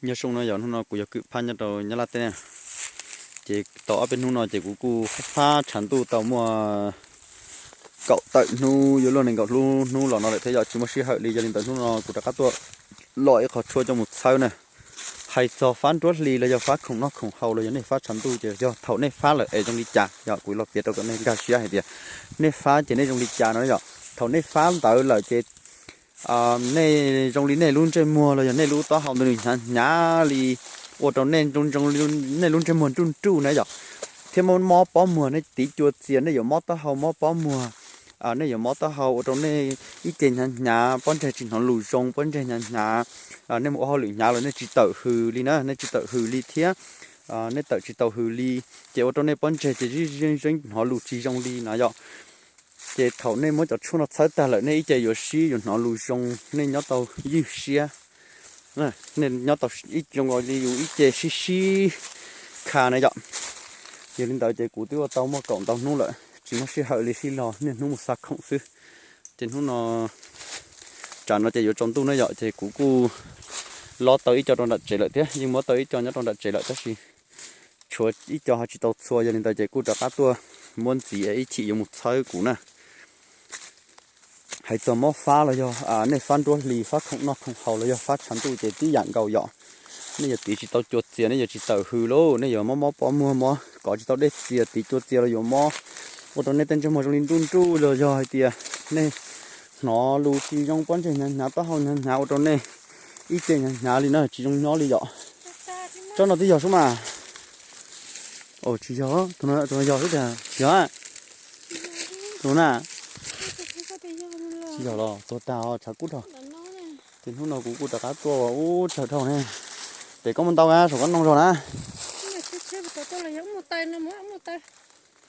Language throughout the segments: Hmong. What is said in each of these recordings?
Nyob zoo no yog hnub no kuv yog Kwm Phab nyob rau Nyab Laj teb na. Ces tau ob peb hnub no ces kuv kuj fab tshav ntuj tau muaj kaum tawm hnub yuav luag nees nkaum hnub los no lawm thiab yog tsis muaj sij hawm li. Yog li ntawd hnub no kuv rov qab tuaj los ib qho tshuaj coj mus txhawb na. Hais txog fab nruab hlis los yog fab khoom noj khoom haus los yog nej fab tshav ntuj ces yog thaum nej fab lawm es zoo li cas, yog kuv los piav rau kom nej nkag siab hais tias nej fab ces nej zoo li cas no yom. Thaum nej fab ntawd lawm ces nej zoo li nej lub ntsej muag los yog nej lub taub hau ntawd nws hnyav hnyav li, ua rau nej, nej lub ntsej muag nruj nruj na yom, thiab mob mob pob muag, nej tiv cua txias nej yuav mob taub hau mob pob muag. Nej yuav mob taub hau ua rau nej ib ce hnyav hnyav, pob ntseg tsis hnov lus zoo, pob ntseg hnyav hnyav. Nej mus ua hauj lwm hnyav los nej tsis tawm hws li na, nej tsis tawm hws li thiab. Nej tawm tsis tau hws li, ces ua rau nej pob ntseg ces zeej zeej hnov lus tsis zoo li na yom. Ces thaum nej muab cov tshuaj no txhawb tag lawm nej ib ce yuav sib yuav hnov lus zoo, nej nyob tau ywj siab, nej nyob tau ib zoo li yus ib ce sib sib kha na yom. Yog li ntawd ces kuv twb ua tau muaj kaum ntau hnub lawm tsis muaj sij hawm li, sib los niaj hnub mus xa khoom xwb. Ces hnub no, tsam no ces yuav tsaus ntuj na yom, ces kuv kuj lob tau ib co rau nram tsev lawm thiab, yeej muab tau ib co nyob rau nram tsev lawm tab sis tshuav ib co ho tsis tau txhua. Yog li ntawd ces kuj rov qab tuaj muab ntxiv ib chim yuav mus txhawb kuv na. Hais txog mob fab los yog nej fab nruab hlis, fab khoom noj khoom haus los yog fab tshav ntuj ces tib yam nkaus yom. Nej yuav tiv tsis tau cua txias, nej yuav tsis tawm hws lauj, nej yuav mob mob pob muag, mob kov tsis tau dej txias, tiv cua txias los yuav mob, ua rau nej tej ntsej muag zoo li nruj nruj los yog hais tias nej hnov lus tsis zoo, pob ntseg hnyav hnyav, taub hau hnyav hnyav, ua rau nej ib ce hnyav hnyav li na, tsis zoo nyob li yom. Tsob no twb yog sub mas. Tsis yog, tus no yog sub tiag, yog tus na. Tsis yog los tuag tag os, tshav kub dhau. Ces hnub no kuv kuj rov qab tuaj ua ub tsawg dhau ne. Ces koj muaj ntau na, saum koj noog zog na.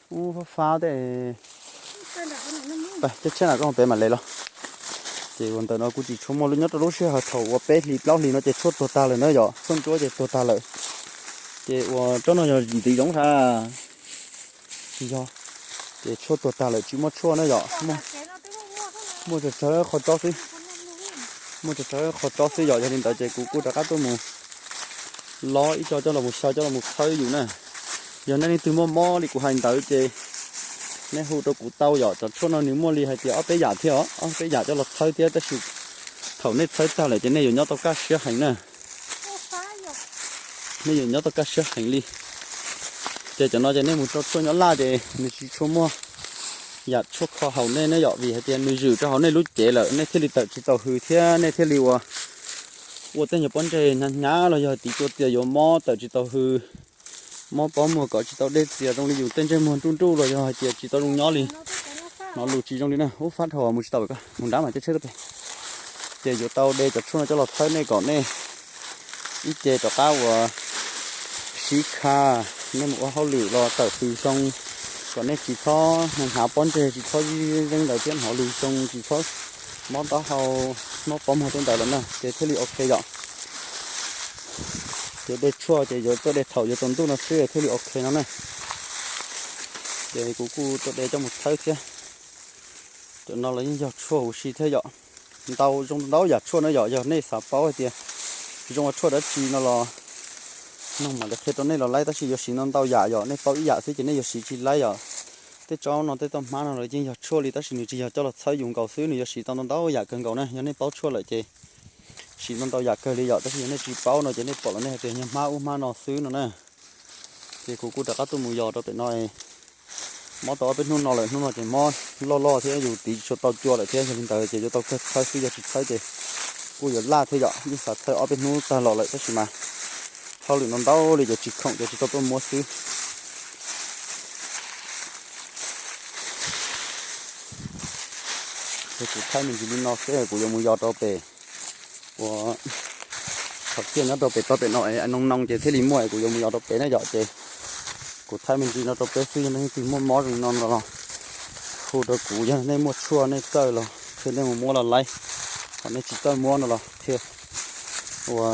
Ub fab fab tej. Ceb tsheb na koj pem mam le los. Ces ua ntawm no kuj tsis tshua muaj lub, nyob rau lub sij hawm thaum ua peb hlis plaub hlis no ces tshuaj tuag tag lawm na yom, tshuaj ntsuab ces tuag tag lawm. Ces ua tsob no yog ntiv zoov sas. Tsis yog. Ces tshuaj tuag tag lawm tsis muaj tshuaj na yom. Muaj tsawg tsawg qhov tsob xwb. Muaj tsawg tsawg qhov tsob xwb yom, yog li ntawd ces kuv kuj rov qab tuaj mus lob ib co coj los mus xyaw coj los mus txhawb yus na. Yog nej leej twg muaj mob li kuv hais ntawd ces nej hu rau kuv tau yom, cov tshuaj no nws muaj li hais tias ob peb yam thiab os, ob peb yam coj los txhawb thiab tab sis thaum nej txhawb tag lawm ces nej yuav nyob tau kaj siab heev na. Nej yuav nyob tau kaj siab heev li. Ces cov no ces nej mus rau tshuaj nyob laj ces nws tsis tshua muaj yam tshuaj kho haum nej ne yom, vim hais tias nws zwm rau hauv nej lub cev lawm nej thiaj li tawm tsis tau hws thiab nej thiaj li ua, ua tej nyuag pob ntseg hnyav hnyav los yog tiv cua txias yuav mob tawm tsis tau hws, mob pob muag kov tsis tau dej txias zoo li yus tej ntsej muag nruj nruj los yog hais tias tsis tau zoo nyob li, hnov lus tsis zoo li na. Ub fab dhau mus tsis tau koj mus nrab mas ceb tsheb koj pem. Ces yuav tau de cov tshuaj no coj los txhawb nej kom nej ib ce rov qab ua sib kha, nej mus ua hauj lwm los tawm hws zoo, kom nej tsis txhob hnyav hnyav pob ntseg, tsis txhob zeej ntawd thiab hnov lus zoo, tsis txhob mob taub hau, mob pob muag tej ntawd los na ces thiaj li ok yom. Ces de tshuaj ces yuav tuaj de thaum yuav tsaus ntuj no xwb thiaj li ok no na. Ces kuv kuj tuaj de coj mus txhawb thiab. Cov no los yeej yog tshuaj huv si thiab yom. Ntau zoo ntau yam tshuaj na yom, yog nej xav paub hais tias zoo ua tshuaj dab tsi no los noog mam li qhia rau nej los laib, tab sis yuav siv ntau ntau yam yom, nej paub ib yam xwb ces nej yuav siv tsis laib yom. Tej tsob no tej toj hmab no los yeej yog tshuaj li tab sis nws tsis yog coj los txhawb yus nkaus xwb, nws yuav siv tau ntau ntau yam kawg nkaus na. Yog nej paub tshuaj lawm ces siv ntau ntau yam kawg li yom, tab sis yog nej tsis paub no ces nej pom los nej hais tias yog hmab ub hmab no xwb no na. Ces kuv kuj rov qab tuaj mus yos rau pem no. Mob tau ob peb hnub no lawm, hnub no ces mob loj loj thiab yus tiv tsis tau cua lawm thiab, yog li ntawd ces yuav tau kawg txhawb xwb, yog tsis txhawb ces kuj yuav laj thiab yom. Yeej xav txhawb ob peb hnub tag los lawm tab sis mas hauj lwm no ntau li ces tsis khoom ces tsis tau tuaj muab xwb. Ces kuv thaij me ntsis li no xwb kuv yuav mus yos rau pem ua qhov tiaj nyob rau pem toj pem no es noo noo ces thiaj li muaj es kuv yuav mus yos rau pem na yom. Ces kuv thaij me ntsis no rau peb xwb, yog nej leej twg muaj mob zoo no no los hu rau kuv, yog nej muaj tshuaj nej txawj los thiaj nej mus muab los laib, ho nej tsis txawj muab no los thiaj ua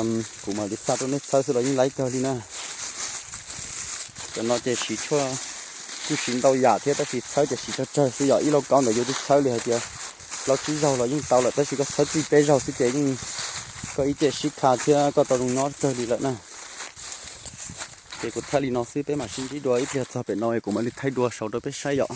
kuv mam li xa rau nej txhawb xwb los yeej laib kawg li na. Cov no ces siv tshuaj kuj siv ntau yam thiab tab sis txhawb ces siv tsawg tsawg xwb yom. Ib lauj kaub ntawd yuav txhawb li hais tias plaub tsib zaug los yeej tau lawm tab sis koj txhawb txij peb zaug xwb ces yeej Koj ib ce sib kha thiab koj tau zoo nyob kawg li lawm na. Ces kuv thaij li no xwb, peb mam sib ntsib dua ib pliag txog pem no kuv mam li thaij dua saud rau peb saib yom.